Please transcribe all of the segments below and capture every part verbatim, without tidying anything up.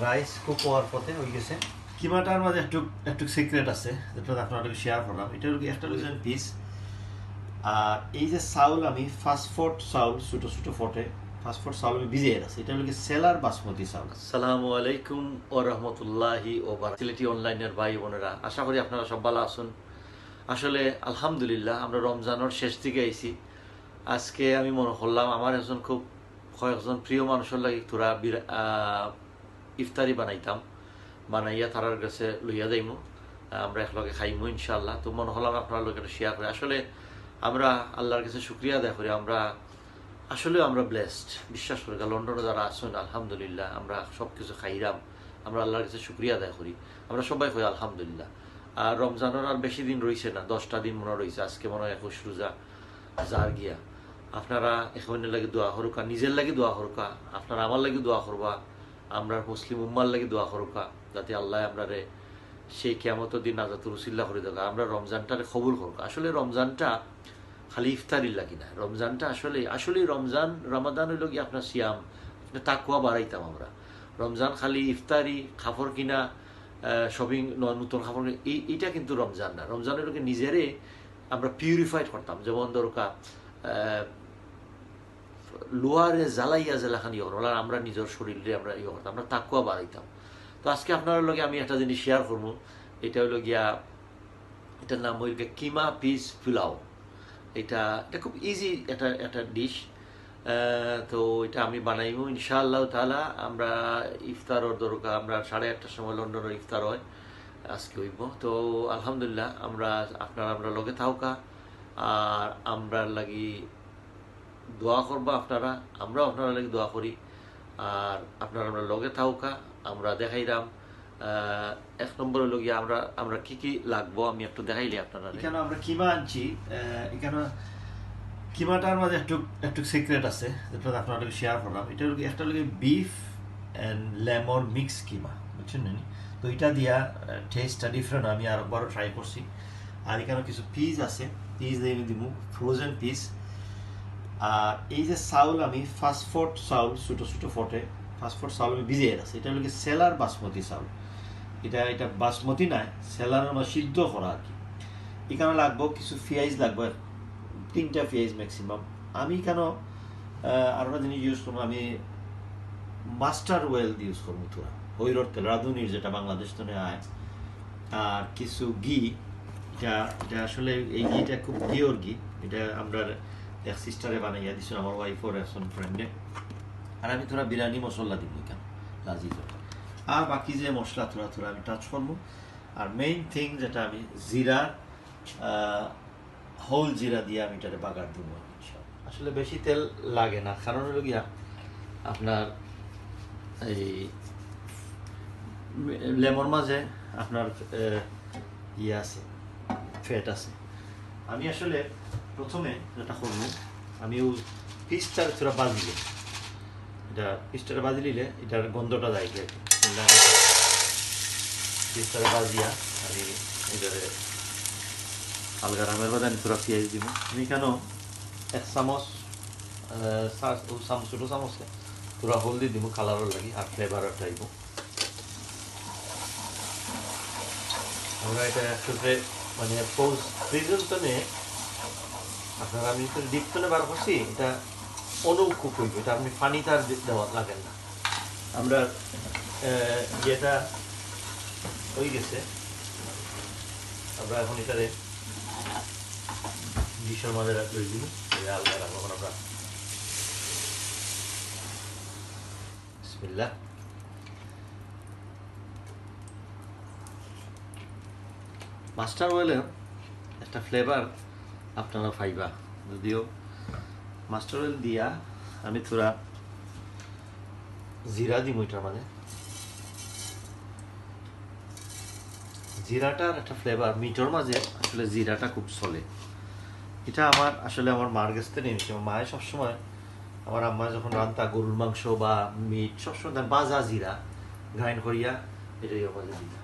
Rice cook হওয়ার পথে হয়ে গেছে। কিমাটার মাঝে একটু একটু সিক্রেট আছে, যেটা আপনার লগে শেয়ার করলাম। এটা হলো কি একটা ফ্রোজেন পিস। আর এই যে চাউল, আমি পাঁচ ফট চাউল, ছোট ছোট ফটে পাঁচ ফট চাউল আমি ভিজিয়ে রাখছি। এটা হলো কি সেলার বাসমতি চাউল। আসসালামু আলাইকুম ওয়া রাহমাতুল্লাহি ওয়া বারাকাতুহু। সিলেটি অনলাইনের ভাই বোনেরা, আশা করি আপনারা সব ভালো আছেন। আসলে আলহামদুলিল্লাহ, আমরা রমজানের শেষ দিকে আইছি। আজকে আমি মনে করলাম আমার একজন খুব কয়েকজন প্রিয় মানুষের লাগি থুড়া বিরা-, আহ, ইফতারি বানাইতাম, বানাইয়া তারার কাছে লইয়া যাইমু, আহ, আমরা একলগে খাইমু ইনশাআল্লাহ। তো মনে করলাম আপনার লগে একটু শেয়ার করি। আসলে আমরা আল্লাহর কাছে শুক্রিয়া আদায় করি, আমরা আসলে আমরা ব্লেসড, বিশ্বাস করি। লন্ডনে যারা আছেন আলহামদুলিল্লাহ, আমরা সব কিছু খাইরাম, আমরা আল্লাহর কাছে শুক্রিয়া আদায় করি, আমরা সবাই কই আলহামদুলিল্লাহ। আর রমজানের আর বেশি দিন রইছে না, দশটা দিন মনে রইছে, আজকে মনে হয় একুশ রোজা যার গিয়া। আপনারা এখন লাগি দোয়া করুকা, নিজের লাগি দোয়া করুকা, আপনারা আমার লাগি দোয়া করবা, আমরা মুসলিম উম্মার লাগি দোয়া করুকা, যাতে আল্লাহ আমরারে সেই কিয়ামতের দিন নাজাতুর উসিল্লা করে দেওয়া, আমরা রমজানটারে কবুল করুকা। আসলে রমজানটা খালি ইফতারির লাগি না, রমজানটা আসলে, আসলে রমজান, রমাদান হইল কি আপনার সিয়াম, আপনার তাকুয়া বাড়াইতাম আমরা। রমজান খালি ইফতারি, কাপড় কিনা, শপিং, নতুন কাপড় কিনা, এই, এইটা কিন্তু রমজান না। রমজান হইল কি নিজেরে আমরা পিউরিফাইড করতাম, যেমন দরকার লোহারে জ্বালাইয়া যেলাখান ইয়ে করলাম, আমরা নিজের শরীরে আমরা ইয়ে করতাম, আমরা তাকুয়া বাড়াইতাম। তো আজকে আপনার লগে আমি একটা জিনিস শেয়ার করবো, এটা হইল গিয়া, এটার নাম হইল গিয়া কিমা পিস পোলাও। এটা, এটা খুব ইজি একটা, একটা ডিশ। তো এটা আমি বানাইবো ইনশাআল্লাহ তাআলা। আমরা ইফতারর দরকার, আমরা সাড়ে আটটার সময় লন্ডনের ইফতার হয়, আজকে হইব। তো আলহামদুলিল্লাহ, আমরা, আপনারা আমরা লগে থাকুকা, আর আমরা লাগি দোয়া করবা আপনারা, আমরাও আপনারা লাগি দোয়া করি। আর আপনারা আমরা লগে থাকুকা, আমরা দেখাইলাম। আহ, এক নম্বর হইল গিয়া আমরা, আমরা কি কি লাগবো আমি একটু দেখাইলি আপনারা। এখানে আমরা কিমা আনছি, আহ, এখানে কিমাটার মাঝে একটু, একটু সিক্রেট আছে, যেটা আপনারা শেয়ার করলাম। এটা হলো কি, একটা হলো কি beef and lemon mix কিমা, বুঝছেন নি? তো এটা দিয়া, আহ, টেস্টটা ডিফারেন্ট, আমি আরেকবারও ট্রাই করছি। আর এখানে কিছু পিস আছে, পিস দিয়ে আমি দিব, ফ্রোজেন পিস। আর এই যে চাউল, আমি পাঁচ ফট চাউল, ছোট ছোট ফটে পাঁচ ফট চাউল আমি ভিজিয়ে রাখছি। এটা হলো কি সেলার বাসমতি চাউল, এটা, এটা বাসমতি নয়, সেলার আমার সিদ্ধ করা আর কি। এখানে লাগবো কিছু পিঁয়াজ লাগবো, তিনটা পিঁয়াজ ম্যাক্সিমাম। আমি এখানে, আহ, আরো একটা জিনিস ইউজ করবো, আমি মাস্টার অয়েল ইউজ করবো থুড়া, হইরর তেল, রাঁধুনির যেটা বাংলাদেশ থেকে আয়। আর কিছু ঘি, এটা, এটা আসলে এই ঘিটা খুব পিওর ঘি, এটা আমরা এক সিস্টারে বানাইয়া দিছিল, আমার ওয়াইফর একজন ফ্রেন্ডে। আর আমি থুড়া বিরিয়ানি মশলা দিব এখানে, লাজিজ হবে। আর বাকি যে মশলা থুড়া থুড়া আমি টাচ করবো। আর মেইন থিং যেটা আমি জিরা, আহ, হোল জিরা দিয়ে আমি এটারে বাগার দিব ইনশাআল্লাহ। আসলে বেশি তেল লাগে না, কারণ হলো গিয়া আপনার এই লেমন মাঝে আপনার, আহ, ইয়ে আছে, ফ্যাট আছে। আমি আসলে প্রথমে যেটা করবো, আমি ওই পিসটা থুড়া বাজিয়ে, এটা পিসটা বাজি নিলে এটার গন্ধটা যায় গিয়া। পিসটা বাজিয়া আমি এটারে আলগা রামের বাদে আমি থুড়া পিঁয়াজ দিব। আমি এখানে এক চামচ, আহ, চা-, ও চামচ, ছোট চামচে থুড়া হলদি দিব কালারর লাগি আর ফ্লেভার একটা আইব। আমরা এটা একটু ফ্রে-, মানে পোজ ফ্রিজন তো নেই, আপনারা আমি তো ডিপ তো বার করছি, এটা অনু কুক হইব, এটা আপনি পানি তার দে-, দেওয়া লাগে না। আমরা, আহ, যেটা হয়ে গেছে, আমরা এখন এটারে ডিশের মাঝে রাখ-, লই দিব, এটা আলাদা রাখবো এখন আমরা। বিসমিল্লাহ। মাস্টার অয়েলের একটা ফ্লেভার আপনারা পাইবা, যদিও মাস্টার অয়েল দিয়া আমি থুড়া জিরা দিব এটার মাঝে। জিরাটার একটা ফ্লেভার, মিটর মাঝে আসলে জিরাটা খুব চলে। এটা আমার আসলে আমার মার কাছ থেকে নিয়েছি। আমার মায়ে সবসময়, আমার আম্মা যখন রান্তা গরুর মাংস বা মিট, সবসময় তার বাজা জিরা গ্রাইন্ড করিয়া এটাই মাঝে দিতা।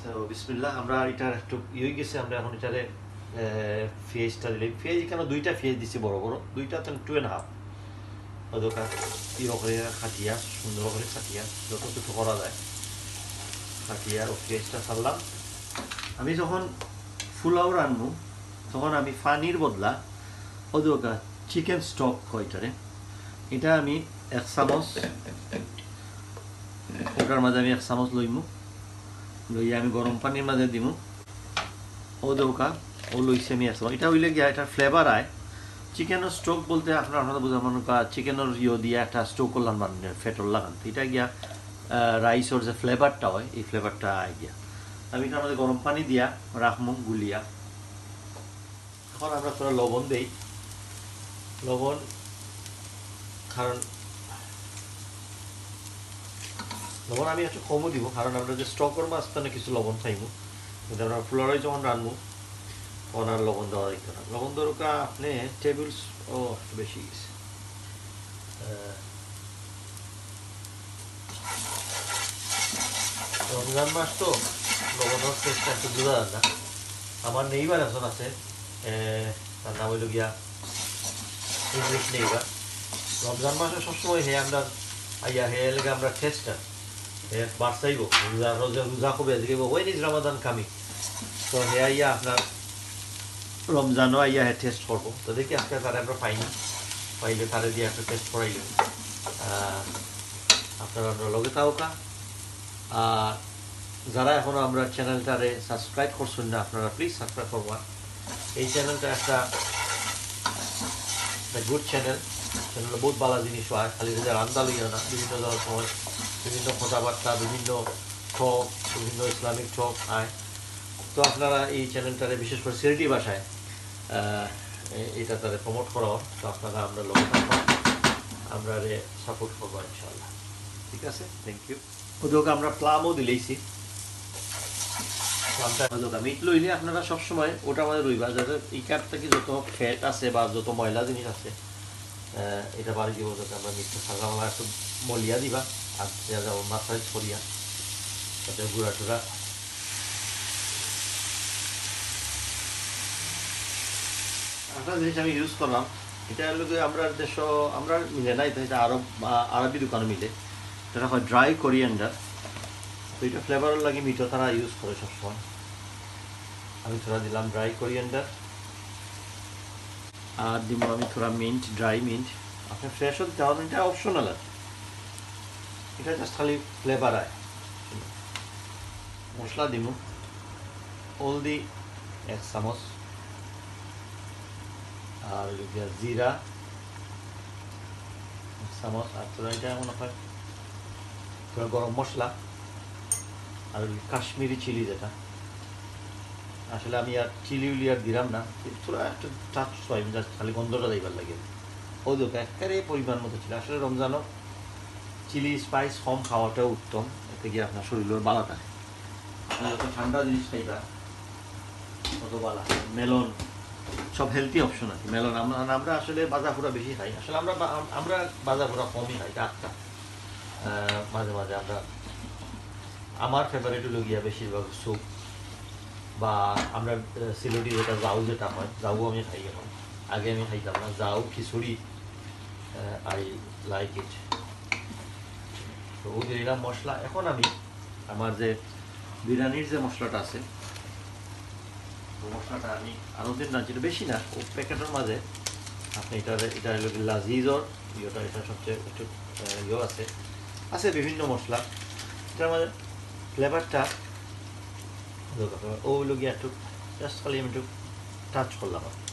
তো বিসমিল্লাহ, আমরা এটার একটু ইয়ে হয়ে গেছে, আমরা এখন এটারে, আহ, পেঁয়াজটা দিলে, পেঁয়াজ এখানে দুইটা পেঁয়াজ দিছি বড় বড়, দুইটা তো টু অ্যান্ড হাফ। অদকা ইয়ে করে কাটিয়া, সুন্দর করে কাটিয়া, যত ছোট করা যায়, কাটিয়া ও পেস্টটা ছাড়লাম। আমি যখন পোলাও রানমু, তখন আমি পানির বদলা অদকা চিকেন স্টক কইতারে, এটা আমি এক চামচ, ওটার মাঝে আমি এক চামচ লইমু, লইয়া আমি গরম পানির মাঝে দিমু। ও দৌকা, ও লইছে আমি আসলাম। এটা হইলে গিয়া, এটা ফ্লেভার আয়। চিকেনর স্টক বলতে আপনার, আপনারা বুঝা মনে কর, চিকেনর ইয়ে দিয়া একটা স্টক করলাম, মানে, ফেটর লাগান। তো এটা গিয়া, আহ, রাইসর যে ফ্লেভারটা হয়, এই ফ্লেভারটা আয় গিয়া। আমি এটার মধ্যে গরম পানি দিয়া রাখমু গুলিয়া। এখন আমরা থোড়া লবণ দেই। লবণ, কারণ লবণ আমি একটু কমও দিব, কারণ আমরা যে স্টকর মাঝখানে কিছু লবণ খাইমু, কিন্তু আমরা পোলাওয়ে যখন রানবো, তখন আর লবণ দেওয়া দিত না। লবণ দরকার আপনি টেবিল, ও, একটু বেশি গেছে। আহ, রমজান মাস তো, লবণর টেস্টটা একটু বোঝা যায় না। আমার নেইবার একজন আছে, এ, তার নাম হইল গিয়া ইংলিশ নেইবার। রমজান মাসে সবসময় হে আমরা আইয়া, হে এলাকা আমরা টেস্টার, হে বাড়ছাইব, রোজা, রোজা, রোজা কবে আজকে, "When is Ramadan coming?" তো হে আইয়া আপনার রমজানও আইয়া হে টেস্ট করবো। তো দেখি আজকে তারে আমরা পাইনি, পাইলে তারে দিয়ে একটা টেস্ট করাইল। আহ, আপনারা আমরা লগে থাকা। আর যারা এখনো আমরা চ্যানেলটারে সাবস্ক্রাইব করছেন না, আপনারা প্লিজ সাবস্ক্রাইব করবা। এই চ্যানেলটা একটা, একটা গুড চ্যানেল। চ্যানেলে বহুত ভালো জিনিস হয়, খালি যে রান্দা লইয়া না, বিভিন্ন ধরনের সময় বিভিন্ন কথাবার্তা, বিভিন্ন টক, বিভিন্ন ইসলামিক টক আয়। তো আপনারা এই চ্যানেলটারে বিশেষ করে সিলেটি ভাষায়, আহ, এ-, এটা তারে প্রমোট করা হোক। তো আপনারা আমরা লগে থাকবা, আমরারে সাপোর্ট করবা ইনশাআল্লাহ। ঠিক আছে, থ্যাংক ইউ। ওদিকে আমরা প্লামও দিলেইছি। প্লামটা ওদিকে মিট লইলে আপনারা সবসময় ওটা আমাদের রইবা, যাতে এই কাঠ থেকে যত ফ্যাট আছে বা যত ময়লা জিনিস আছে, আহ, এটা বাড়ি দিব, যাতে আমরা মিটটা সাজা মালা একটু মলিয়া দিবা, আর দেওয়া যাবো মাথায় ছড়িয়া, তাতে গুঁড়া টুড়া। একটা জিনিস আমি ইউজ করলাম, এটা হলো গিয়ে আমরা দেশ, আমরা মিলে না, এটা, এটা আরব, আ-, আরবি দোকানে মিলে, এটা হয় ড্রাই কোরিয়ান্ডার। তো এটা ফ্লেভারের লাগি মিটো তারা ইউজ করে সবসময়। আমি থোড়া দিলাম ড্রাই কোরিয়ান্ডার, আর দিব আমি থোড়া মিন্ট, ড্রাই মিন্ট। আপনি ফ্রেশও দিতে পারেন, এটা অপশনাল আর কি। এটা জাস্ট খালি ফ্লেভার আয়। মশলা দিমু হলদি এক চামচ, আর হইল গিয়া জিরা এক চামচ, আর থোড়া এটা মনে হয় থোড়া গরম মশলা, আর হইল কাশ্মীরি চিলি যেটা। আসলে আমি আর চিলি উলি আর দিলাম না, কিন্তু থোড়া একটু টাচ, আমি জাস্ট খালি গন্ধটা যাইবার লাগে। ও দেখো, একেবারে পরিমাণ মতো চিলি। আসলে রমজানও চিলি স্পাইস কম খাওয়াটাও উত্তম, এতে গিয়ে আপনার শরীরও ভালো থাকে। আপনি যত ঠান্ডা জিনিস খাইবা, তত ভালো। মেলন, সব হেলদি অপশন আর কি। মেলন আমরা, আমরা আসলে ভাজা পোড়া বেশি খাই। আসলে আমরা বা-, আমরা ভাজা পোড়া কমই খাই, এটা একটা। আহ, মাঝে মাঝে আমরা, আমার ফেভারিট হলো গিয়া বেশিরভাগ স্যুপ, বা আমরা, আহ, সিলেটি যেটা জাউ যেটা হয়, জাউ আমি খাই এখন। আগে আমি খাইতাম না, জাউ খিচুড়ি, আহ, I like it। তো ওই যে এরা মশলা, এখন আমি আমার যে বিরিয়ানির যে মশলাটা আছে, তো মশলাটা আমি আরও দিন রাঁধছি, এটা বেশি না, ও প্যাকেটের মাঝে আপনি এটা, এটা হলো কি লাজিজর, ইয়েটা, এটা সবচেয়ে একটু, আহ, ইয়ে আছে, আছে বিভিন্ন মশলা। এটার মাঝে ফ্লেভারটা ও হইল গিয়া একটু, জাস্ট খালি আমি একটু টাচ করলাম আর কি।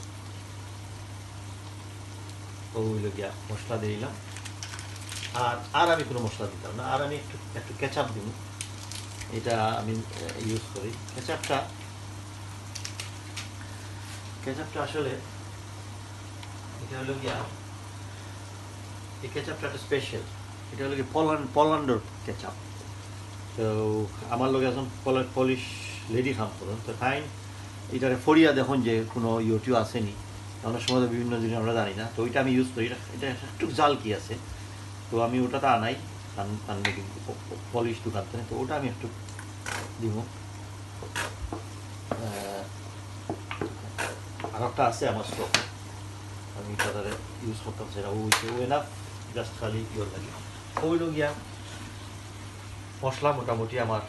ও হইল গিয়া মশলা দিলাম। আর, আর আমি কোনো মশলা দিতাম না, আর আমি একটু, একটু কেচাপ দিব, এটা আমি, আহ, ইউজ করি। কেচাপটা, কেচাপটা আসলে এটা হলো গিয়া, এই কেচাপটা একটা স্পেশাল, এটা হলো কি পোল্যান্ড, পোল্যান্ডর কেচাপ। তো আমার লগে এখন পোল্যান্ড, পলিশ লেডি কাম করেন, তো তাইন এটারে ফড়িয়া দেখুন যে কোনো ইউটিউব আসেনি, অনেক সময় তো বিভিন্ন জিনিস আমরা জানি না, তো ওইটা আমি ইউজ করি। এটা, এটা একটু জাল কি আছে, তো আমি ওটা তো আনাই, কারণ, কারণ প-, প-, পলিশ দোকান থেকে, তো ওটা আমি একটু দিব। আহ, আর একটা আছে আমার স্টক, আমি এটা তাহলে ইউজ করতাম, সেটা ওই, ওই না। জাস্ট খালি ইওর লাগি। অইলো গিয়া মশলা মোটামুটি আমার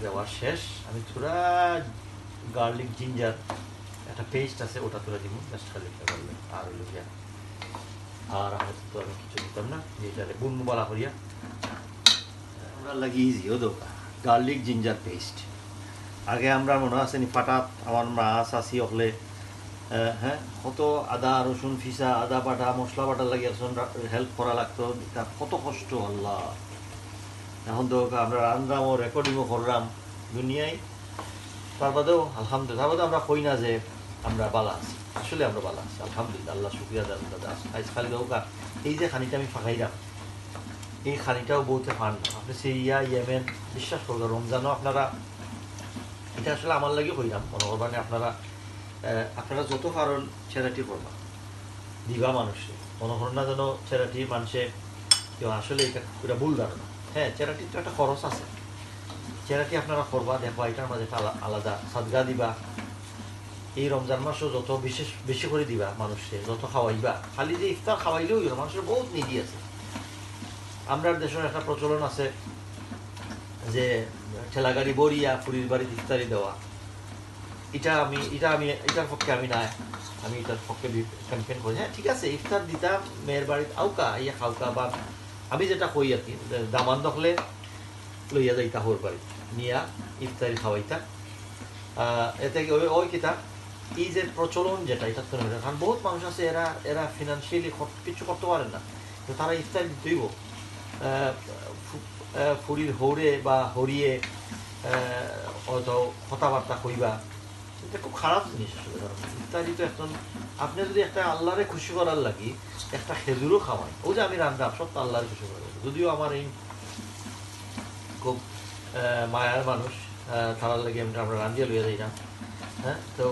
দেওয়া শেষ। আমি থুড়া গার্লিক জিঞ্জার একটা পেস্ট আছে, ওটা থুড়া দিমু, জাস্ট খালি ফ্লেভার লাগে। আর অইলো গিয়া, আর আমার তো আমি কিছু দিতাম না, যে এটারে বুনমু বালা করিয়া। আমরার লাগি ইজি, অউ দেখউক্কা, গার্লিক জিঞ্জার পেস্ট। আগে আমরার মনো আছে নি, ফাটাত আমার মা চাচি অকলে, আহ, হ্যাঁ, কত আদা রসুন পিসা, আদা বাটা, মশলা বাটার লাগি একজন রা-, হেল্প করা লাগতো, ইটা কত কষ্ট, আল্লাহ। এখন তো আমরা রান্নাও, রেকর্ডিংও করলাম দুনিয়ায়, তার বাদেও আলহামদুলিল্লাহ, তার বাদে আমরা কই না যে আমরা বালা আছি, আসলে আমরা বালা আছি, আলহামদুলিল্লাহ, আল্লাহ শুকরিয়া আদায় করতে আছে। আইজ খালি দেখউক্কা, এই যে খানিটা আমি ফাঁকাইলাম, এই খানিটাও বউতে পার না। আপনি সিরিয়া, ইয়েমেন, বিশ্বাস করবেন, রমজানও আপনারা, এটা আসলে আমার লাগি কইলাম, মনো করবা না আপনারা, আহ, আপনারা যত পারন চ্যারিটি করবা, দিবা মানুষরে। মনো করইন না যেন চ্যারিটি মানুষে কেউ আসলে এটা, এটা ভুল ধারণা। হ্যাঁ, চ্যারিটি তো একটা খরচ আছে, চ্যারিটি আপনারা করবা, দেখবা এটার মাঝে একটা আলা-, আলাদা সাদগা দিবা। এই রমজান মাসও যত বিশেষ, বেশি করি দিবা মানুষরে, যত খাওয়াইবা, খালি যে ইফতার খাওয়াইলেও অইবো না, মানুষের বহুত নিডি আছে। আমরার দেশর একটা প্রচলন আছে যে ঠেলাগাড়ি ভরিয়া ফুরির বাড়িত ইফতারি দেওয়া, এটা আমি, এটা আমি, এটার পক্ষে আমি নাই, আমি এটার পক্ষে বি-, ক্যাম্পেইন করি। হ্যাঁ, ঠিক আছে, ইফতার দিতা মেয়ের বাড়িত, আউক্কা, ইয়া খাউক্কা, বা আমি যেটা কই আর কি, যে দামান দখলে লইয়া যাইতা হউর বাড়িত, নিয়া ইফতারি খাওয়াইতা। আহ, এতে কি অয়, অয় কিতা, এই যে প্রচলন যেটা, এটা তো নয়। কারণ বহুত মানুষ আছে, এরা, এরা ফিনান্সিয়ালি কিছু করতে পারে না, তো তারা ইফতার দিতে অইবো। আহ, ফু-, আহ, ফুরির হউরে বা হরিয়ে, আহ, হয়তো কথাবার্তা কইবা, এটা খুব খারাপ জিনিস আসলে। কারণ ইফতারি তো এখন আপনি যদি একটা আল্লাহরে খুশি করার লাগি একটা খেজুরও খাওয়াই, ওই যে আমি রান্না সব তো আল্লাহরে খুশি করার লাগি। যদিও আমার এই খুব, আহ, মায়ার মানুষ, আহ, তারার লাগি আমরা, আমরা রান্ধিয়া লইয়া যাই না, হ্যাঁ, তো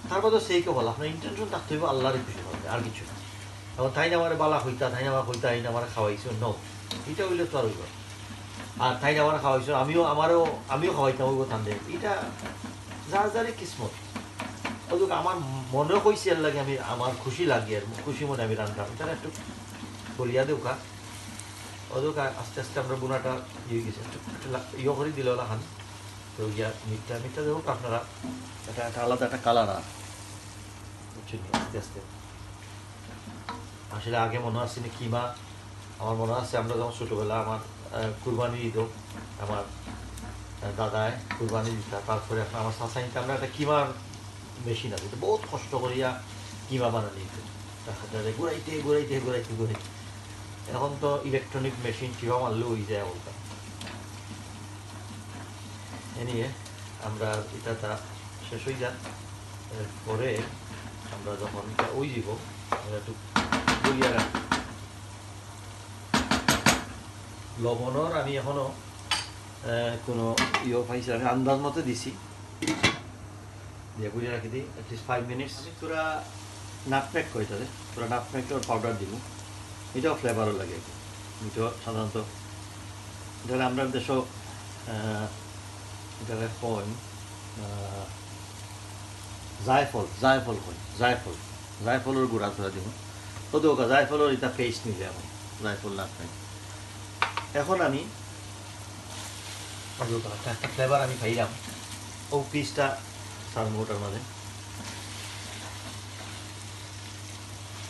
তার বাদে সেই কেউ বলে আপনার ইন্টেনশন থাকতে অইবো আল্লাহরে খুশি করতে, আর কিছু না। এখন তাইন আমারে বালা কইতা, তাইন আমারে কইতা, তাইন আমারে খাওয়াইছো, নো, এটা অইলে তো আর অইবো না। আর তাইন আমারে খাওয়াইছো, আমিও, আমারও, আমিও খাওয়াইতাম অইবো তানরে। এটা যার যারই কিসমত। অউ দেখউক্কা, আমার মনে কইছে এর লাগি আমি, আমার খুশি লাগে আর খুশি মনে আমি রান্না। এটা একটু বলিয়া দেখউক্কা। অউ দেখউক্কা, আস্তে আস্তে আমরা বুনাটা ইয়ে অই গেছে, একটু, একটু লা-, ইয়ে করি দিলে ওলা খান। তো ইয়া মিঠা, মিঠা দেখউক্কা আপনারা, এটা একটা আলাদা একটা কালার আর, বুঝছেন নি? আস্তে আস্তে আসলে আগে মনো আছে নি কিমা, আমার মনো আছে আমরা যখন ছোটবেলা আমার, আহ, কুরবানি দিত আমার, আহ, দাদায় কুরবানি দিতা, তারপরে আপনার আমার চাচা নিতে আমরা একটা কিমার মেশিন আছে, তো বহুত কষ্ট করিয়া কিমা বানানি দিত। দেখা যায় যে ঘুরাইতে, ঘুরাইতে, ঘুরাইতে, ঘুরাইতে। এখন তো ইলেকট্রনিক মেশিন, টিপা মারলেও অই যায় অবস্থা। এনিয়ে আমরা এটা তা শেষ অই যাক, এরপরে আমরা যখন এটা অই দিব, আমরা একটু গুলিয়া রাখি। লবণর আমি এখনো, আহ, কোনো ইয়ে পাইছি, আমি আন্দাজ মতো দিছি। দিয়ে গুলিয়া রাখি দিই at least five minutes। আমি থুড়া নাটমেগ কই তাতে, থুড়া নাটমেগর পাউডার দিব, এটাও ফ্লেভারও লাগে আর কি। মিঠো সাধারণত এটারে আমরা দেশো, আহ, এটারে কই, আহ, জায়ফল, জায়ফল কই, জায়ফল, জায়ফলর গুঁড়া থুড়া দিব। তো দেখউক্কা, জায়ফলর এটা পেস্ট নিলে এখন জায়ফল নাটমেগ। এখন আমি একটা, একটা ফ্লেভার আমি পাইলাম, ও পিসটা সারমু ওটার মাঝে।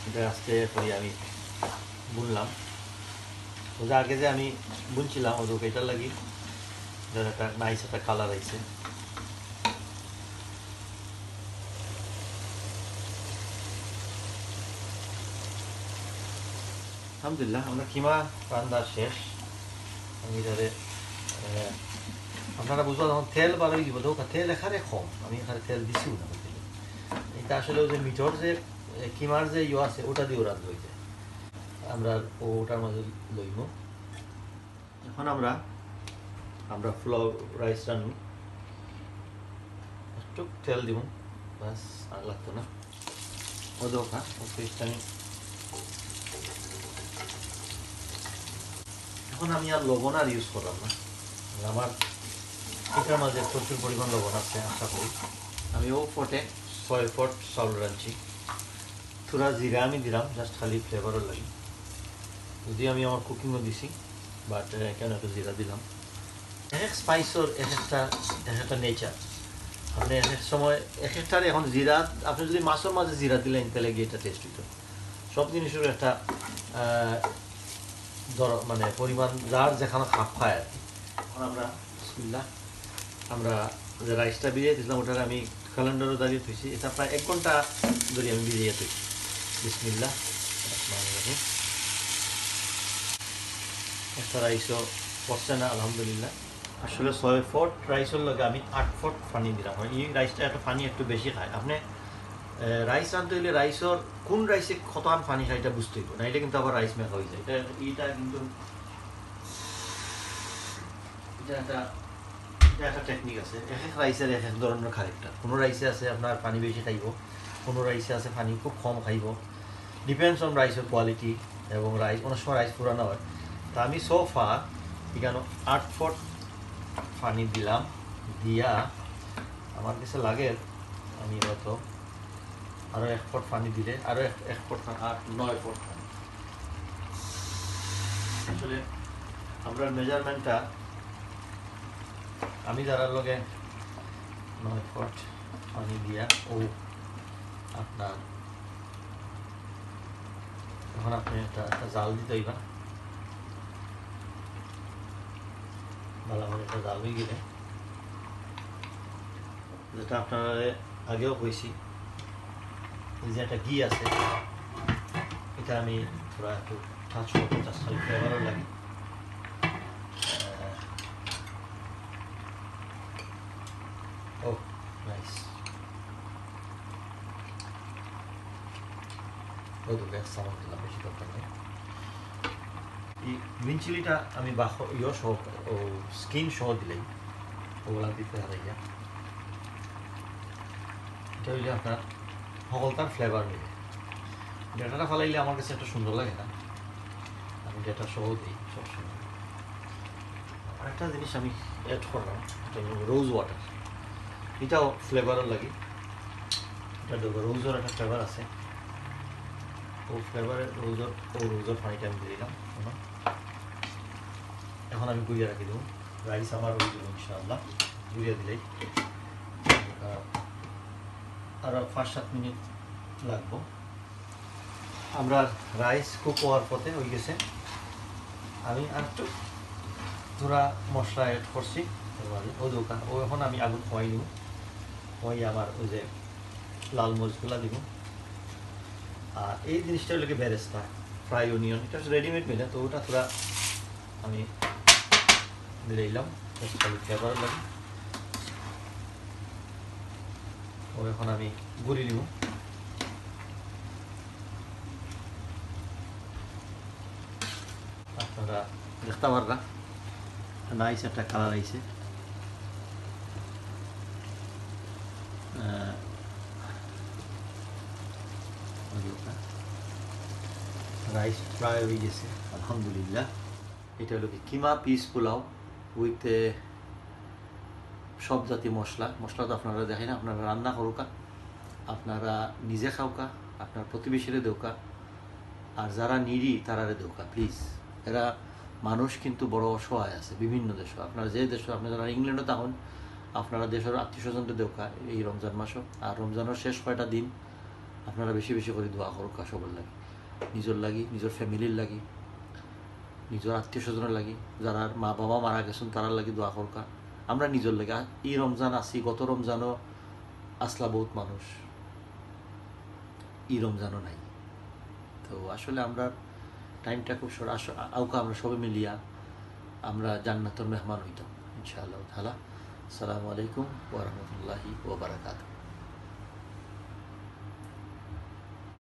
এটা আস্তে করি আমি বুনলাম। ওই যে আগে যে আমি বুনছিলাম, ওই যে এটার লাগি, এটার একটা নাইস একটা কালার আইছে। আলহামদুলিল্লাহ, আমরা কিমা রান্না শেষ। আমি এটারে, আহ, আপনারা বুঝবা, যখন তেল বার অই দিব, তো তেল এখানে কম, আমি এখানে তেল দিছিও না, বুঝলি? এটা আসলে ওই যে মিঠর যে, এ, কিমার যে ইয়ে আছে, ওটা দিয়েও রান্না অই যায়। আমরা ওটার মাঝে লইব। এখন আমরা, আমরা পোলাও রাইস রান্না, একটু তেল দিব, বাস, আর লাগতো না। ও দেখউক্কা, ও পেস্ট আমি, এখন আমি আর লবণ আর ইউজ করলাম না। আমার এটার মাঝে প্রচুর পরিমাণ লবণ আছে, আশা করি। আমি ও পটে ছয় পট চাউল রাঁধছি। থুড়া জিরা আমি দিলাম, জাস্ট খালি ফ্লেভারর লাগি। যদিও আমি আমার কুকিংও দিছি, বাট কেন একটু জিরা দিলাম। এক এক স্পাইসর এক একটা, এক একটা নেচার। আপনি এক এক সময় এক একটার এখন জিরা, আপনি যদি মাছর মাঝে জিরা দিলেন, তাহলে গিয়ে এটা টেস্ট হইতো। সব জিনিসের একটা আহ, ধরো, মানে, পরিমাণ যার যেখানে খাপ খায় আর কি। এখন আমরা বিসমিল্লাহ, আমরা যে রাইসটা ভিজিয়ে দিয়েছিলাম, ওটার আমি ক্যালেন্ডারও দাঁড়িয়ে থইছি। এটা প্রায় এক ঘন্টা ধরে আমি ভিজিয়ে থইছি। বিসমিল্লাহ রহমানির রহিম। একটা রাইসও পড়ছে না, আলহামদুলিল্লাহ। আসলে ছয় ফুট রাইসর লগে আমি আট ফুট পানি দিলাম। এই রাইসটা একটু পানি একটু বেশি খায়। আপনি রাইস আনতে হইলে রাইসর কোন রাইসে কতখান পানি খায়, এটা বুঝতে হইব, নাইলে কিন্তু আবার রাইস মেখা হয়ে যায়। এটা, এটা কিন্তু, এটা একটা, এটা একটা টেকনিক আছে। এক এক রাইসের এক এক ধরনের ক্যারেক্টার। কোনো রাইসে আছে আপনার পানি বেশি খাইব, কোনো রাইসে আছে পানি খুব কম খাইব। Depends on রাইসর কোয়ালিটি এবং রাইস, অনেক সময় রাইস পুরানো হয়। তা আমি সো ফার এখানে আট ফুট পানি দিলাম, দিয়া আমার কাছে লাগে আমি হয়তো আরও এক ফুট পানি দিলে, আরও এক, এক ফুট পানি, আর নয় ফুট পানি। আসলে আমরা মেজারমেন্টটা আমি যারার লগে নয় ফুট পানি দিয়া, ও আপনার, এখন আপনি একটা, একটা জাল দিতে হইবা, ভালো করে একটা জাল হয়ে গেলে, যেটা আপনারা আগেও কইছি, এই যে একটা ঘি আছে, এটা আমি থোড়া একটু টাচ করবো, জাস্ট খালি ফ্লেভারও লাগে। ও, নাইস। ওই তো এক চামচ দিলাম, বেশি দরকার নেই। এই গ্রিন চিলিটা আমি বাহ ইয়ে সহ, ও, স্কিন সহ দিলেই ওগুলা দিতে হারাইয়া। এটা হইলে আপনার হকলতার ফ্লেভার মিলে। ডেটাটা ফালাইলে আমার কাছে একটা সুন্দর লাগে না, আমি ডেটা সহ দিই সবসময়। আরেকটা জিনিস আমি অ্যাড করলাম, এটা হলো রোজ ওয়াটার। এটাও ফ্লেভারও লাগে, এটা দেখো রোজর একটা ফ্লেভার আছে। ও ফ্লেভারের রোজর, ও রোজর পানিটা আমি দিয়ে দিলাম। শোনো, এখন আমি গুলিয়ে রাখি দেবো। রাইস আমার হয়ে গেল ইনশাআল্লাহ। গুলিয়ে দিলেই আহ, আরও পাঁচ সাত মিনিট লাগবো। আমরা রাইস কুক হওয়ার পথে হয়ে গেছে। আমি আর একটু থোড়া মশলা অ্যাড করছি এর মাঝে। ও দোকান, ও এখন আমি আগুন কমাই নিব। কমাই আমার ওই যে লাল মরিচগুলা দিব। আর এই জিনিসটা হলো কি বেরেস্তা, ফ্রাই অনিয়ন, এটা হচ্ছে রেডিমেড মিলে, তো ওটা থোড়া আমি দিলাম, just খালি ফ্লেভার লাগে। ও এখন আমি গুলি নিব। আপনারা দেখতে পাররা, নাইস একটা কালার আইছে। আহ, রাইস ফ্রাই হয়ে গেছে, আলহামদুলিল্লাহ। এটা হলো কি কিমা পিস পোলাও উইথ সব জাতি মশলা। মশলা তো আপনারা দেখেন, আপনারা রান্না করুকা, আপনারা নিজে খাওকা, আপনার প্রতিবেশীরে দেউকা, আর যারা নিডি তারারে দেউকা প্লিজ। এরা মানুষ কিন্তু বড় অসহায় আছে বিভিন্ন দেশে। আপনারা যে দেশে, আপনারা যারা ইংল্যান্ডে থাকুন, আপনারা দেশের আত্মীয় স্বজনরে দেউকা এই রমজান মাসও। আর রমজানের শেষ কয়টা দিন আপনারা বেশি বেশি করে দোয়া করুকা সবার লাগি, নিজের লাগি, নিজের ফ্যামিলির লাগি, নিজের আত্মীয় স্বজনের লাগি, যারার মা বাবা মারা গেছেন তারার লাগি দোয়া করুকা। আমরা নিজের লাগি, আ-, এই রমজান আছি, গত রমজানও আসলা বহুত মানুষ, এই রমজানও নাই। তো আসলে আমরা টাইমটা খুব শর্ট, আস-, আ-, আউকা আমরা সবে মিলিয়া আমরা জান্নাতর মেহমান হইতাম ইনশাআল্লাহ তাআলা। আসসালামু আলাইকুম ওয়া রাহমাতুল্লাহি ওয়া বারাকাতুহু।